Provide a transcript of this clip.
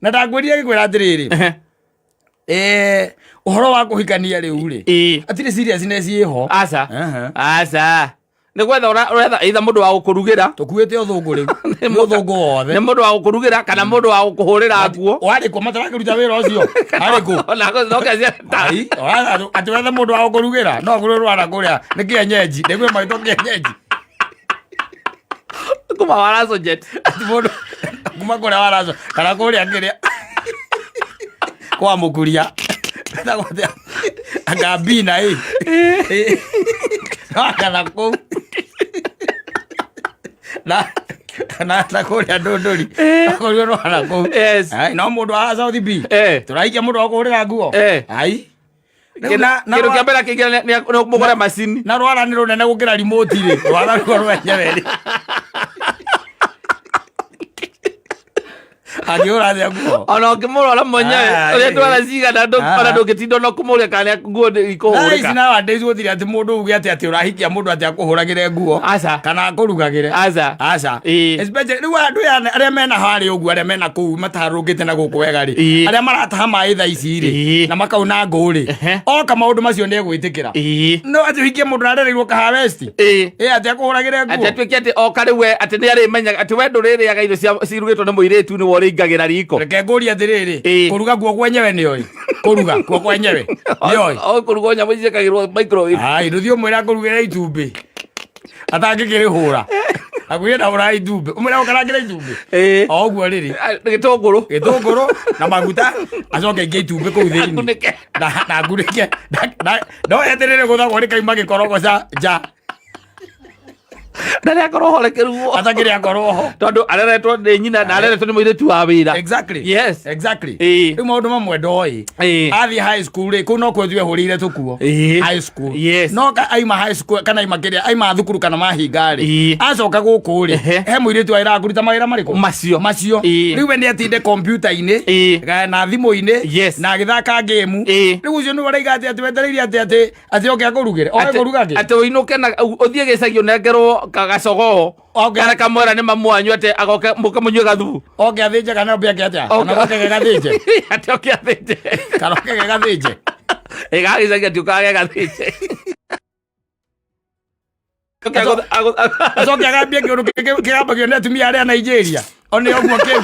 Na ndangwĩrire ngĩkwĩra atĩrĩrĩ, ũhoro wa kũhikania rĩu rĩ, atirĩ seriousness ĩho. Aca. Aha. Aca, nĩ gwetha ũretha either mũndũ wa gũkũrugĩra. Tũkuĩte ũthũngũ rĩu, nĩ ũthũngũ wothe. Nĩ mũndũ wa gũkũrugĩra kana mũndũ wa gũkũhũrĩra nguo. Warĩ kũ matarakĩruta wĩra ũcio arĩ kũ? Ona no Ai, atĩ wethe mũndũ wa gũkũrugĩra, no kũrĩ rwara kũrĩa nĩ kĩenyenji, nĩguo maitwo kĩenyenji. Kuma waracojet. Atĩ mũndũ kuma kũrĩa waraco kana kũrĩa kĩrĩa kwa mũkuria Etagwo atĩa? Agambina ĩ. Ĩ. Kana kũu na kũrĩa ndũndũri kũrĩa rwara kũu. Ai, no mũndũ wa South B tũraikia mũndũ wa kũhũrĩra nguo. Ai. Rĩu Kĩndũ kĩa mbere kĩingĩra nĩ mũgũre macini. Na rwara nĩ rũnene gũkĩra remote rĩ, rwara ruo rwenyewe rĩ, angĩhũra atĩa nguo? Ona ũngĩmũrora mwenyewe Ah, ũrĩa twara cigana ona ndũngĩtinda ona kũmũria kana nguo nĩ Thaa ici ikũhũrĩka. Nowadays gũtirĩ atĩ mũndũ uge atĩ ũrahikia mũndũ atĩ akũhũragĩre nguo Aca. kana akũrugagĩre. Aca. Aca. Especially rĩu andũ aya arĩa mena harĩa ũguo, arĩa mena kũu matarũngĩte na gũkũ wega rĩ, arĩa marataha maĩ thaa ici rĩ, na makauna ngũ rĩ, oka maũndũ macio nĩ egwĩtĩkĩra. No atĩ ũhikie mũndũ arereirwo Kahawa West, ĩ atĩ akũhũragĩre Atĩ nguo. atuĩke atĩ oka rĩu we atĩ nĩ arĩmenyaga atĩ we ndũrĩrĩaga irio cirugĩtwo nĩ mũirĩtu nĩwe ũrĩingagĩra riko. Reke ngũrie atĩrĩrĩ, kũruga guo kwenyewe nĩoĩ? Kũruga guo kwenyewe nĩoĩ? O kũrugwo nyamũ ciĩkagĩrwo microwave. Ai, ndũthiĩ ũmwĩre akũrugĩre itumbĩ atangĩkĩrĩhũra, akwĩre ndahũra itumbĩ, ũmwĩre agũkarangĩre itumbĩ o ũguo rĩrĩ. Ah, gĩtũngũrũ. Gĩtũngũrũ na maguta, acoke ingĩ itumbĩ kũu thĩinĩ. Akunĩke. Na ngunĩke. No eterere gũthagwo rĩkauma gĩkorogoca nja. Na nĩ akorwo ho, reke ruo. Atakĩrĩ akorwo ho. Tondũ areretwo nĩ nyina na areretwo nĩ mũirĩtu wa wĩra. Rĩu maũndũ mamwe ndoĩ. Athiĩ high school rĩ, kũu no kuo ithuĩ hũrĩire tũkuo. High school. No aima high school kana aima kĩrĩa, aima thukuru kana mahinga rĩ, acoka gũkũ rĩ, he mũirĩtu wĩra kũruta mawĩra marĩkũ? Macio. Macio. Rĩu we nĩ atinde kompiuta-inĩ na thimũ-inĩ na agĩthaka ngĩmu. Rĩu ũcio nĩwe ũraiga atĩ wetereire atĩ oke akũrugĩre, oke kũruga kĩ? Atĩ ũinũke na ũthiĩ gĩcagi ũnengerwo gacogoo kana kamwera nĩ mamu wanyu atĩ agoke mũke mũnyue gathubu. Oke athĩnje kana oke ake atĩa? Kana oke gegathĩnje? Atĩ oke athĩnje. Kana oke gegathĩnje? Ĩ gagĩcagi atĩ ũkage gathĩnje. Oke Acoke agambie kĩũndũ kĩgambagio nĩ atumia arĩa a Nigeria one ũguo kĩu.